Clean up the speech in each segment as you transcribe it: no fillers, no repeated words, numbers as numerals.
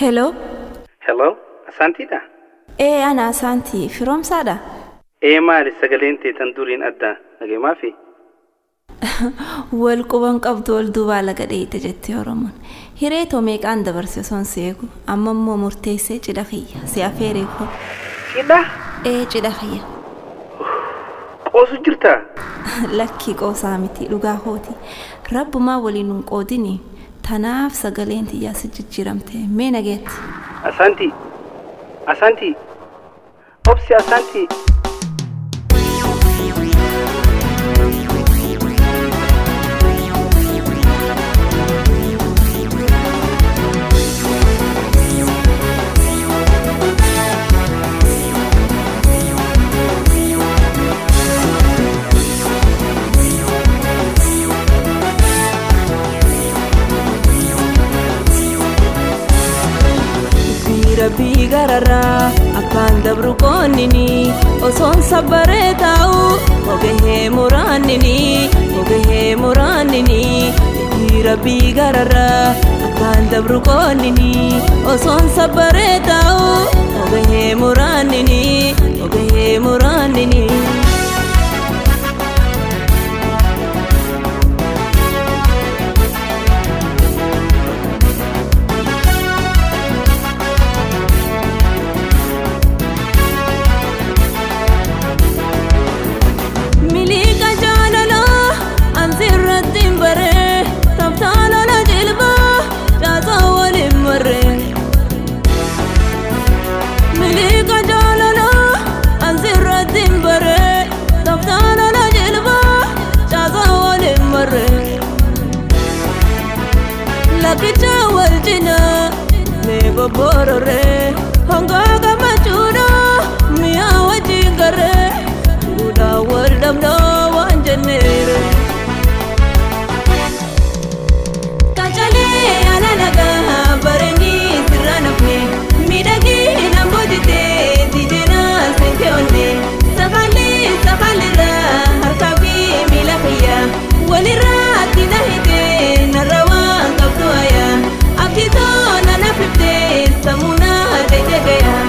Hello. Hello, Asaantiidha? Ee, ana Asaantii. Firoomsaadha? Ee, maali sagaleen tee tan duriin adda nageemaafi? Wal quban qabdu wal duubaa laga dheeyte jette Oromoon. Hiree too meeqaan dabarse osoon si eegu. Amma immoo murteessee cidha kiyya. Si afeeree koo. Cidha? Ee, cidha kiyya. Qoosu jirtaa? Lakkii, qoosaa miti, dhugaa kooti. Rabbumaa waliin nun qoodini. Tanaaf sagaleen tiyyaa si jijjiiramte. Mee nageetti. Asaantii! Asaantii! Obsi Asaantii! Dubbii rabbii gararraa abbaan dabru qoonnini osoon sabbaree taa'u ogahee muraannini ogahee muraannini. Dubbii rabbii gararraa abbaan dabru qoonnini osoon sabbaree taa'u ogahee muraannini ogahee muraannini. Miliqa jaalalaa ansi irratti hin baree tabtaa lola jilbaa caasaa waliin marree. Miliqa jaalalaa ansi irratti hin baree tabtaa lola jilbaa caasaa waliin marree. Lakkicha wal cinaa mee bobbororee hongaa gammachuudha mi'a wajjin garee duudhaa wal dhabnaa waan jenneere. Kachalee ala nagaa baranii sirraa nafne miidhagee nan boojitee dideenaa seente onne safaalee safaalirraa harkaa fi miila fayyaa walirraa na hidhee narra waan qabdu ayaa abditoo na nafiftee sammuu na deete gayaa.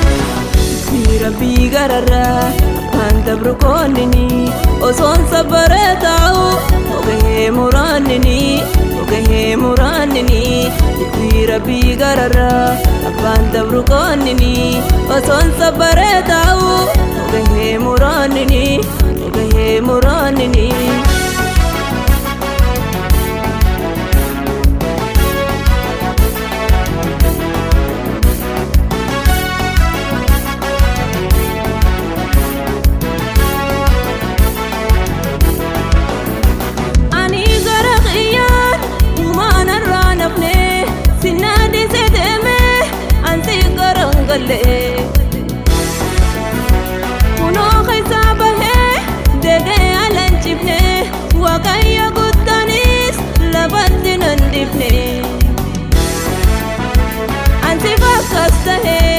Dubbii rabbii gararraa abbaan dabru qoonnini osoon sabbaree taa'u ogahee muraannini ogahee muraannini. Dubbii rabbii gararraa abbaan dabru qoonnini osoon sabbaree taa'u ogahee muraannini ogahee muraannini. Ani gara kiyyaan uumaan irraa nafne sinnaa dhiisee deeme ansi gara hin galle. Kunoo keessaa bahee deegee ala hin cibne Waaqayyo guddaanis lafatti nan dhiifne. Ansi akkas tahee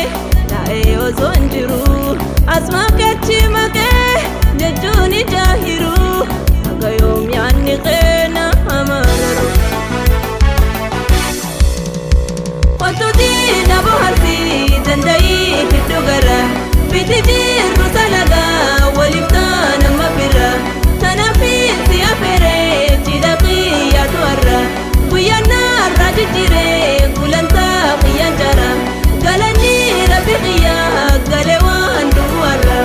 taa'ee osoo hin jiru asuma kachi maqee jechuun ijaahiru haga yoom yaadni keena amararu. Wantooti na bohaarsi danda'ii hedduu gara biti jirru salagaa waliif taana mafira tanaaf si afeeree cidha qiyyaatu har'a guyyaan narraa jijjiiree gulantaa qiyyaan jara galanni rabbi qiyyaa galee waan du'u har'a.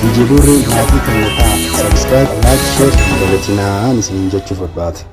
DJ Burree maatii keenya ta'a. Subscribe, like, share hin dagatinaa isiniin jechuu barbaada.